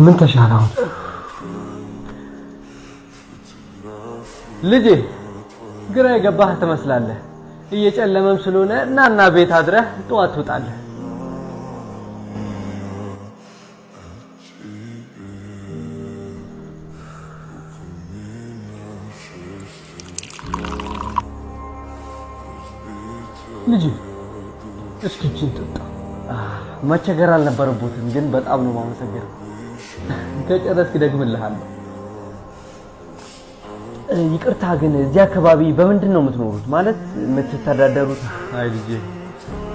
ምን ተሻለ አሁን? ልጄ ግራ የገባህ ትመስላለህ። እየጨለመም ስለሆነ እናና ቤት አድረህ ጠዋት ትወጣለህ። ልጄ እስኪ እጅን ጠጣ። መቸገር አልነበረቦትም፣ ግን በጣም ነው የማመሰግነው። ከጨረስክ ደግምልሃለሁ። ይቅርታ ግን እዚህ አካባቢ በምንድን ነው የምትኖሩት? ማለት የምትተዳደሩት? አይ ልጄ፣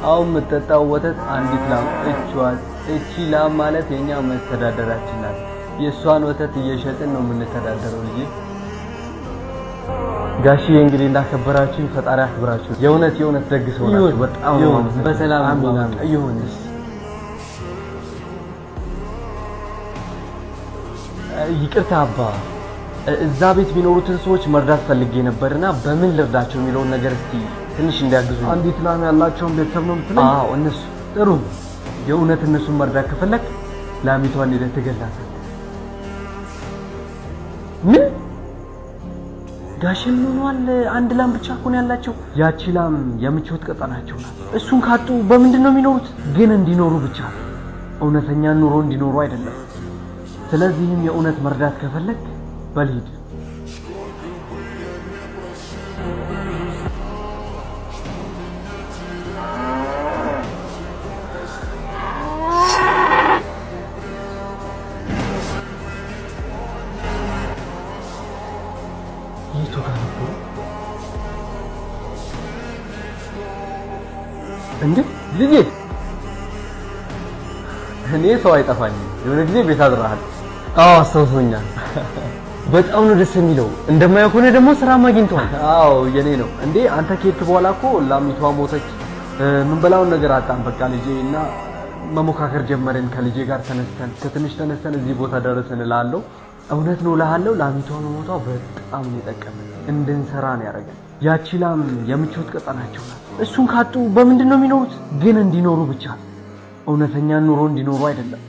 አሁን የምትጠጣው ወተት አንዲት ላም እቿት። እቺ ላም ማለት የኛ መተዳደራችን ናት። የእሷን ወተት እየሸጥን ነው የምንተዳደረው ልጄ። ጋሽዬ እንግዲህ እንዳከበራችሁኝ ፈጣሪ አክብራችሁ። የእውነት የእውነት ደግ ሰው ናቸው። በጣም ነው የማመሰግነው። በሰላም አሜን አሜን። ይሁን። ይቅርታ አባ፣ እዛ ቤት የሚኖሩትን ሰዎች መርዳት ፈልጌ ነበርና በምን ልርዳቸው የሚለውን ነገር እስቲ ትንሽ እንዲያግዙ። አንዲት ላም ያላቸውን ቤተሰብ ነው የምትለኝ? አዎ እነሱ። ጥሩ። የእውነት እነሱን መርዳት ከፈለግ ላሚቷን ሄደህ ትገላታለህ። ምን ጋሼ ምን ሆነዋል? አንድ ላም ብቻ እኮ ነው ያላቸው። ያቺ ላም የምቾት ቀጠናቸው ናት። እሱን ካጡ በምንድን ነው የሚኖሩት? ግን እንዲኖሩ ብቻ እውነተኛ ኑሮ እንዲኖሩ አይደለም። ስለዚህም የእውነት መርዳት ከፈለግ በል ሂድ። የቱ ጋር ነበሩ እንዴ? ልጄ እኔ ሰው አይጠፋኝም። የሆነ ጊዜ ቤት አድረሃል። አዎ አስታውሶኛል። በጣም ነው ደስ የሚለው። እንደማየው ከሆነ ደግሞ ስራም አግኝተዋል። አዎ የኔ ነው እንዴ። አንተ ከሄድክ በኋላ እኮ ላሚቷ ሞተች። የምንበላውን ነገር አጣን። በቃ ልጄ እና መሞካከር ጀመርን። ከልጄ ጋር ተነስተን ከትንሽ ተነስተን እዚህ ቦታ ደረስን እላለሁ። እውነት ነው እልሃለሁ። ላሚቷ መሞቷ በጣም ነው የጠቀመን፣ እንድንሰራ ነው ያደረገን። ያቺ ላም የምቾት ቀጠናቸው ናት። እሱን ካጡ በምንድን ነው የሚኖሩት? ግን እንዲኖሩ ብቻ እውነተኛ ኑሮ እንዲኖሩ አይደለም።